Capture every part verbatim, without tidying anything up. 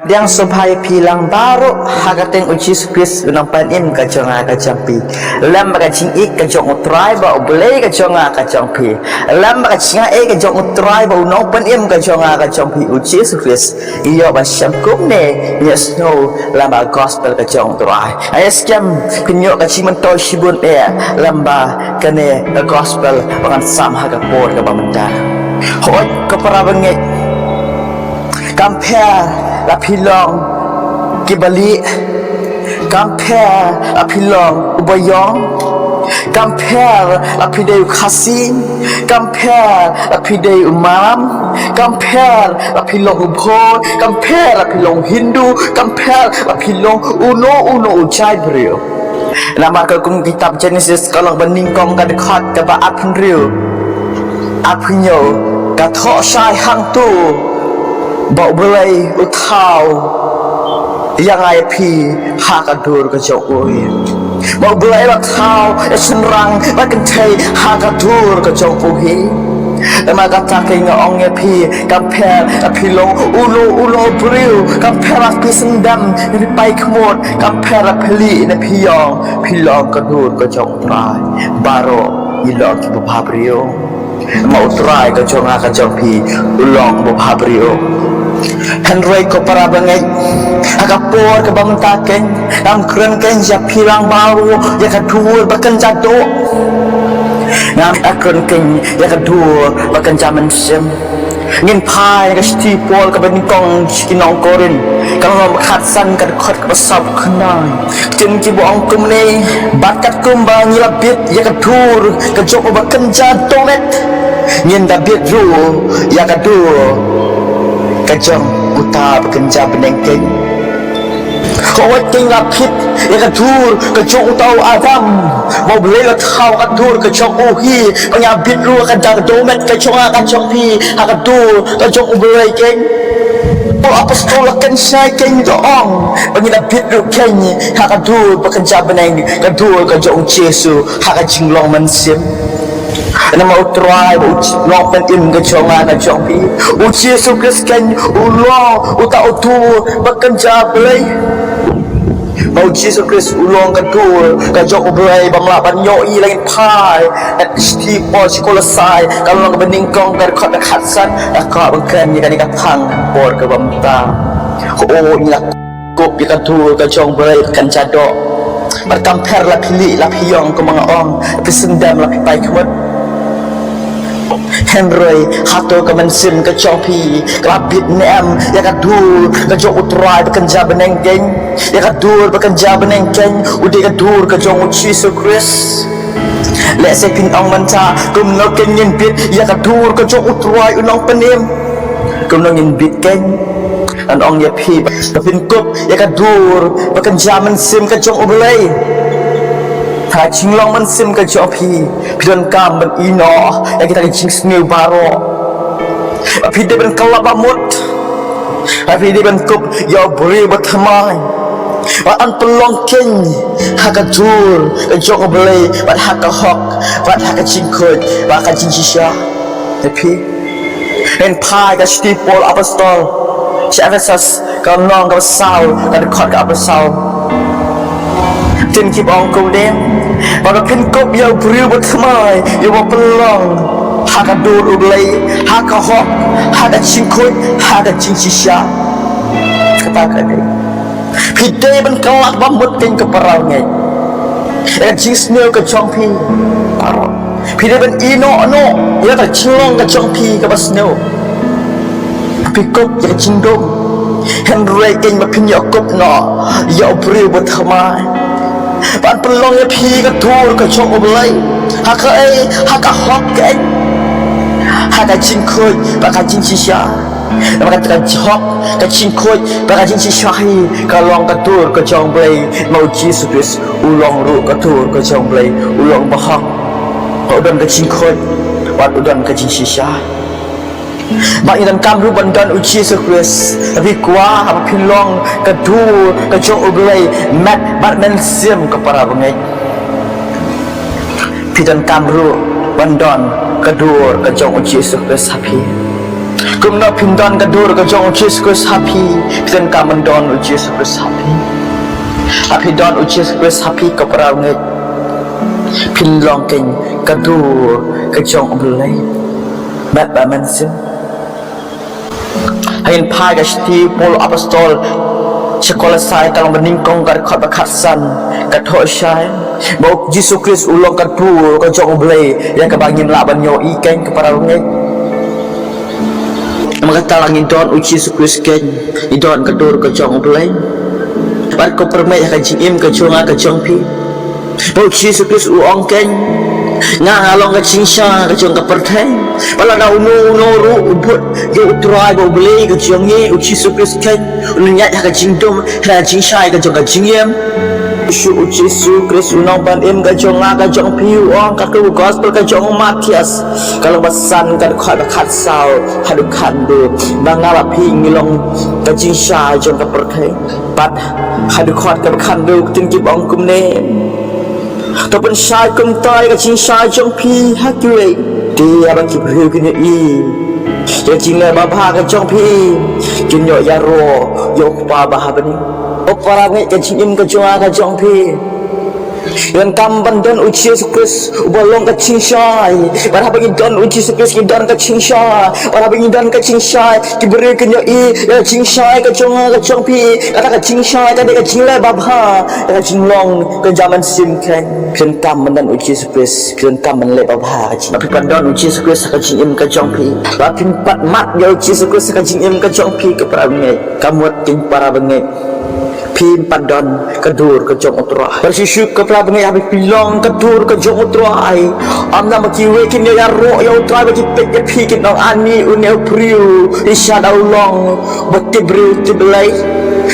Pdiang sngewbha ïa phi lang baroh ha ka kyrteng u Jisu Khrist u nongpynim ka jong nga ka jong phi. Lem bad ka jingïeit ka jong u Trai bad u Blei ka jong nga ka jong phi. Lem bad ka jingaiei ka jong u Trai bad u nongpynim ka jong nga ka jong phi u Jisu Khrist. Ïoh ban shem kumne, ïohsngew lem bad ka gospel ka jong u Trai. Ai skhem, phin ïoh ka jingmyntoi shibun eh lem bad kane ka gospel ba ngan sam ha ka por kaba mynta. Hooid ko para bangeit, kam pher la phi long kiba lieh, kam pher la phi long u baïong, kam pher la phi dei u Khasi, kam pher la phi dei u Maram, kam pher la phi long u Bhoi, kam pher la phi long u Hindu, kam pher la phi long uno uno u jait briew. Namar ka kum kitab Genesis ka long ba nyngkong ka dkhot kaba arphew hynriew, arphew hynñiew, ka thoh shai hangto ba U Blei u thaw ïa nga ïa phi ha ka dur ka jong u hi. Ba U Blei ba thaw ïa shynrang bad kynthei ha ka dur ka jong u hi. Namar kata keiñ nga ong ïa phi, kam pher la phi long uno uno u briew, kam pher la phi syndam ne phi paikhmut, kam pher la phi lieh ne phi ïong, phi long ka dur ka jong u Trai. Baroh ngi long kiba bhabriew. Namar u Trai ka jong nga ka jong phi u long uba bhabriew. Hynrei ko para bangeit, ha ka por kaba mynta keiñ, ngam kren keiñ ïa phi lang baroh ïa ka dur ba kynja doh. Ngam kren keiñ ïa ka dur ba kynja mynsiem. Ngin phai ïa ka shithi Paul kaba nyngkong sha ki nong Korinth, ka lynnong ba khatsan, ka dkhot kaba saw phew khyndai. Ktien kiba ong kumne: Bad katkum ba ngi la bit ïa ka dur ka jong uba kynja dohmet, ngin da bit ruh ïa ka dur ka jong uta ba kynja bneng keiñ. Hooid, keiñ la bit ïa ka dur ka jong uta u Adam, ba U Blei u la thaw ha ka dur ka jong u hi, ba ngin da bit ruh ïa ka dohmet ka jong nga ka jong phi ha ka dur ka jong U Blei keiñ. U apostol la kynshai keiñ, u ong ba ngin da bit ruh keiñ ha ka dur ba kynja bneng, ka dur ka jong u Jisu ha ka jinglong mynsiem. Namar u Trai ba u Nongpynim ka jong nga ka jong phi, u Jisu Khrist keiñ u long uta u dur ba kynja Blei. Ba u Jisu Khrist u long ka dur ka jong U Blei ba ym lah ban ïohi. Lada ngin phai ha ka shithi Paul sha ki Kolossai, ka lynnong kaba nyngkong, ka dkhot ba khatsan, ka kwah ban kren ïa kane ka phang por kaba mynta. Hooid, ngi la kup ïa ka dur ka jong U Blei ba kynja doh. Bad kam pher la phi lieh la phi ïong, kumba nga ong, la phi syndam la phi paikhmut. Hynrei hato ka mynsiem ka jong phi ka la bit ne em ïa ka dur ka jong u Trai ba kynja bneng keiñ? Ïa ka dur ba kynja bneng keiñ u dei ka dur ka jong u Jisu Khrist. Lehse phin ong mynta, kumno keiñ ngin bit ïa ka dur ka jong u Trai u Nongpynim? Kumno ngin bit keiñ? Ngan ong ïa phi ba phin kup ïa ka dur ba kynja mynsiem ka jong U Blei. Ha ka jinglong mynsiem ka jong phi, phi donkam ban ïehnoh ïa kita ki jingsniew baroh. Ba phi dei ban kylla ba mut. Ba phi dei ban kup ïa u briew ba thymmai. Ba yn pynlong keiñ ha ka dur ka jong U Blei, bad ha ka hok, bad ha ka jingkhuid, bad ha ka jingshisha. Ïa phi. Ngin phai ha ka shithi Paul apostol sha Ephesos, ka lynnong kaba saw, ka dkhot kaba saw. Ktien kiba ong kumne: Ba phin kup ïa u briew ba thymmai, ïa uba pynlong ha ka dur U Blei, ha ka hok, ha ka jingkhuid, ha ka jingshisha. Kata ka dei. Phi dei ban kylla ba mut keiñ ko para bangeit. Ïa ka jingsniew ka jong phi baroh. Phi dei ban ïehnoh noh ïa ka jinglong ka jong phi kaba sniew. Phi kup ïa ka jingdum. Hynrei keiñ ba phin ïoh kup noh ïa u briew ba thymmai. Ban pynlong ïa phi ka dur ka jong U Blei. Ha kaei? Ha ka hok keiñ. Ha ka jingkhuid bad ka jingshisha. Namar kata ka hok, ka jingkhuid bad ka jingshisha hi ka long ka dur ka jong U Blei. Namar u Jisu Khrist u long ruh ka dur ka jong U Blei, u long ba hok. Ba u don ka jingkhuid bad u don ka jingshisha. Ba ngi donkam ruh ban don u Jisu Khrist. Phi kwah ba phin long ka dur ka jong U Blei, met bad mynsiem ko para bangeit? Phi donkam ruh ban don ka dur ka jong u Jisu Khrist ha phi. Kumno phin don ka dur ka jong u Jisu Khrist ha phi? Phi donkam ban don u Jisu Khrist ha phi. Haba phi don u Jisu Khrist ha phi ko para bangeit, phin long keiñ ka dur ka jong u Blei. Met bad mynsiem. Hangin phai ka shithi u Paul apostol sha Kolosai ka lynnong ba nyngkong ka dkhot ba khatsan ka thoh shai ba u Jisu Khrist u long ka dur ka jong u Blei ïa kaba ngim lah ban ïohi keiñ ko para bangeit. Namar kata lada ngi don u Jisu Khrist keiñ ngi don ka dur ka jong u Blei. Bad ko para bangeit ha ka jingim ka jong nga ka jong phi, ba u Jisu Khrist u ong keiñ, nga nga long ka jingshai ka jong ka pyrthei. Bad lada uno uno ruh u bud ïa u Trai bad u Blei ka jong ngi u Jisu Khrist keiñ, un ïaid ha ka jingdum, ha ka jingshai ka jong ka jingim. Shuh u Jisu Khrist u nongpynim ka jong nga ka jong phi u ong katkum u gospel ka jong u Mathaios ka lynnong ba san ka dkhot ba khatsaw haduh khatduh ba nga bad phi ngi long ka jingshai jong ka pyrthei. Bad ha dkhot kaba khatduh ktien ki ong kumne: To pynshai kumta ïa ka jingshai jong phi ha kiwei. Te haba ki briew kin ïohi ïa ka jingleh babha ka jong phi, kin ïoh ïaroh ïa u Kpa ba ha bneng. Ko para bangeit, ka jingim ka jong nga ka jong phi, ngi donkam ban don u Jisu Khrist uba long ka jingshai. Bad haba ngi don u Jisu Khrist ngi don ka jingshai. Bad haba ngi don ka jingshai, ki briew kin ïohi ïa ka jingshai ka jong nga ka jong phi. Kata ka jingshai ka dei ka jingleh babha, ka jinglong ka jong ka mynsiem keiñ. Phi donkam ban don u Jisu Khrist, phi donkam ban leh babha ka jingim. Ba phi pat don u Jisu Khrist ha ka jingim ka jong phi, ba phin pat mad ïa u Jisu Khrist ha ka jingim ka jong phi ko para bangeit, ka mut keiñ para bangeit, phim pat don ka dur ka jong u Trai. Bad shisha ko para bangeit, haba phi long ka dur ka jong u Trai, ym dei ba kiwei kin ïaroh ïa u Trai ba ki peit ïa phi kin ong, ani une u briew, shisha da u long ba tip briew tip Blei,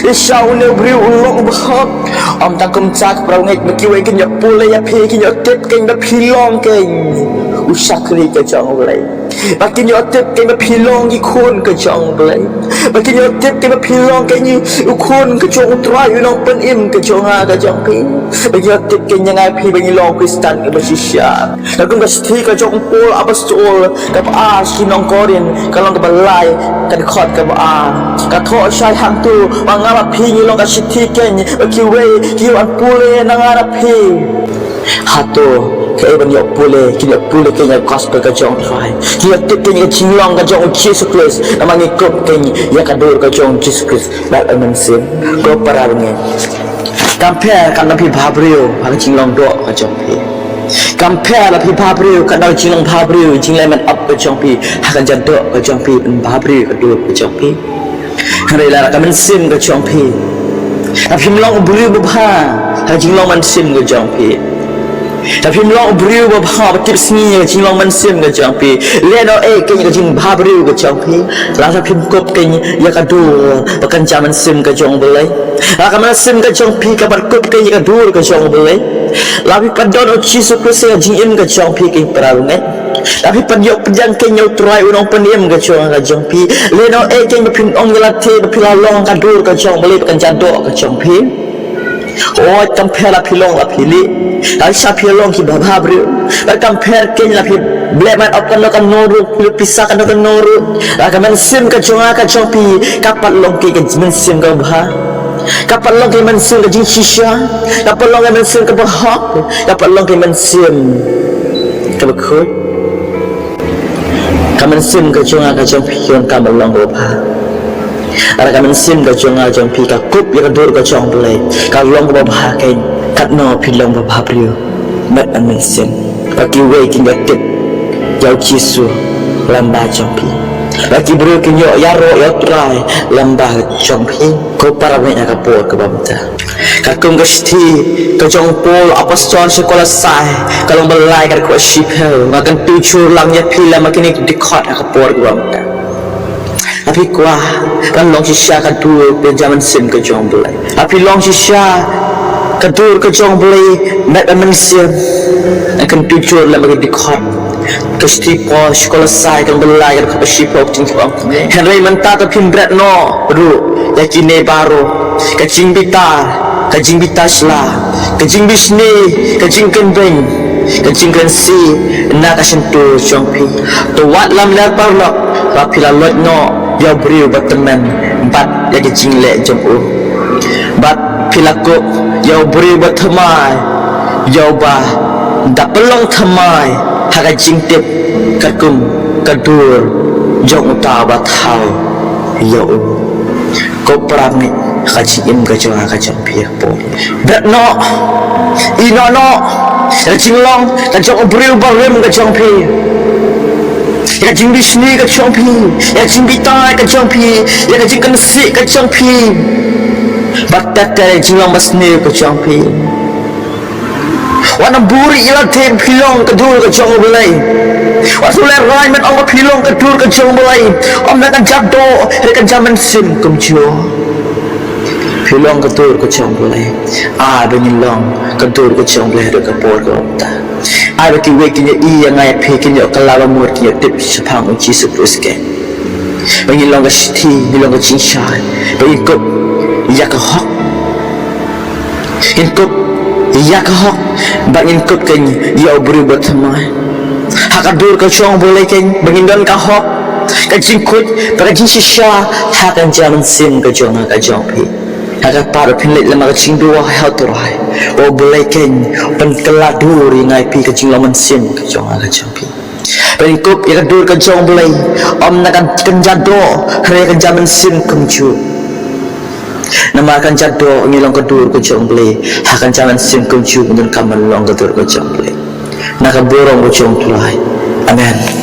shisha une u briew u long ba hok. Ym tang kumta ko para bangeit, ba kiwei kin ïoh pule ïa phi, kin ïoh tip keiñ ba phi long keiñ u shakri ka jong u Blei. Ba kin ïoh tip keiñ ba phi long i khun ka jong u Blei. Ba kin ïoh tip keiñ ba phi long keiñ u khun ka jong u Trai u nongpynim ka jong nga ka jong phi. Ba kin ïoh tip keiñ ïa nga ïa phi ba ngi long Khristan kiba shisha. Katkum ka shithi ka jong u Paul apostol kaba ar sha ki nong Korinth ka lynnong kaba lai ka dkhot kaba ar, ka thoh shai hangto ba nga bad phi ngi long ka shithi keiñ ba kiwei ki wan pule na nga na phi. Hato kaei ban ïoh pule? Kin ïoh pule keiñ ïa ka gospel ka jong u Trai. Kin ïoh tip keiñ ïa ka jinglong ka jong u Jisu Khrist namar ngi kup keiñ ïa ka dur ka jong u Jisu Khrist. Bad ka mynsiem, ko para bangeit, kam pher katno phi bhabriew ha ka jinglong doh ka jong phi. Kam pher la phi bhabriew katno ka jinglong bhabriew, jingleh met ap ka jong phi ha ka jingdoh ka jong phi, pynbhabriew ka dur ka jong phi. Hynrei lada ka mynsiem ka jong phi, lada phim long u briew babha ha ka jinglong mynsiem ka jong phi, lada phim long u briew babha ba tip sngi ha ka jinglong mynsiem ka jong phi, lehnohei keiñ ka jingbhabriew ka jong phi. Lada phim kup keiñ ïa ka dur ba kynja mynsiem ka jong u Blei, lada ka mynsiem ka jong phi ka pat kup keiñ ïa ka dur ka jong u Blei, lada phi pat don u Jisu Khrist ha ka jingim ka jong phi keiñ para bangeit, lada phi pat ïoh pdiang keiñ ïa u Trai u nongpynim ka jong nga ka jong phi, lehnohei keiñ ba phin ong ïa lade ba phi la long ka dur ka jong u Blei ba kynja doh ka jong phi. Oi, kam pher la phi long la phi lieh, lada shisha phi long kiba bhabriew, bad kam pher keiñ la phi leh met ap katno katno ruh, phi lut pisa katno katno ruh, lada ka mynsiem ka jong nga ka jong phi ka pat long keiñ ka mynsiem kaba bha, ka pat long keiñ mynsiem ka jingshisha, ka pat long keiñ mynsiem kaba hok, ka pat long keiñ mynsiem kaba khuid. Ka mynsiem ka jong nga ka jong phi ka donkam ban long kaba bha. Lada ka mynsiem ka jong nga jong phi ka kup ïa ka dur ka jong u Blei, ka long kaba bha keiñ, katno phi long ba bhabriew. Met bad mynsiem, ba kiwei kin ïa tip ïa u Jisu lyngba jong phi, ba ki briew kin ïoh ïaroh ïa u Trai lyngba jong phi. Ko para bangeit ha ka por kaba mynta, katkum ka shithi ka jong u Paul apostol sha ki Kolosai ka lynnong ba lai ka dkhot shiphew, nga kyntu jur lang ïa phi lem bad kine ki dkhot ha ka por kaba mynta. Lada phi kwah ban long shisha ka dur ka jong mynsiem ka jong u Blei, lada phi long shisha ka dur ka jong u Blei, met bad mynsiem, nga kyntu jur lem bad ki dkhot. Ka shithi Paul sha ki Kolosai ka lynnong ba lai ka dkhot ba shiphew ka ong kumne: Hynrei mynta to phin bret noh ruh ïa kine baroh: ka jingbitar, ka jingbitar sla, ka jingbishni, ka jingkren beiñ, ka jingkren sih na ka shyntur jong phi. To wad lamler paralok ba phi la loit noh ïa u briew ba tymmen bad ïa ki jingleh jong u. Bad phi la kup ïa u briew ba thymmai, ïa uba da pynlong thymmai ha ka jingtip katkum ka dur jong uta ba thaw ïa u. Ko para ngeit ha ka jingim ka jong nga ka jong phi ha ka por. Bret noh, ïehnoh noh ïa ka jinglong ka jong u briew ba rim ka jong phi, ïa ka jingbishni ka jong phi, ïa ka jingbitai ka jong phi, ïa ka jingkynsih ka jong phi, bad tat ïa ka jinglong basniew ka jong phi. Wat nym buhrieh ïa lade ba phi long ka dur ka jong U Blei. Wat nym lehrain ban ong ba phi long ka dur ka jong U Blei. Ym na ka jingïadoh, hynrei ka jingmynsiem kumjuh. Phi long ka dur ka jong U Blei. Ai ba ngin long ka dur ka jong U Blei ha ka por kaba mynta. Ai ba kiwei kin ïohi ïa nga ïa phi, kin ïoh kylla ba mut, kin ïoh tip shaphang U Jisu Khrist. Ba ngin long ka shithi, ngin long ka jingshai, ba ngin kup ïa ka hok. Ngin kup ïa ka hok, ba ngin kup keiñ ïa u briew ba thymmai. Ha ka dur ka jong U Blei keiñ ba ngin don ka hok, ka jingkhuid bad ka jingshisha ha ka jingmynsiem ka jong nga ka jong phi. Ha ka por ba phin leit lem ha ka jingduwai ha U Trai, ba U Blei keiñ un kylla dur ïa nga ïa phi, ka jinglong mynsiem ka jong nga ka jong phi. Ba ngin kup ïa ka dur ka jong U Blei, ym na ka jingïadoh, hynrei ka jingmynsiem kumjuh. Namar ka jingïadoh ngin long ka dur ka jong U Blei, ha ka jingmynsiem kumjuh ngin donkam ban long ka dur ka jong U Blei. Na ka burom ka jong U Trai. Amen.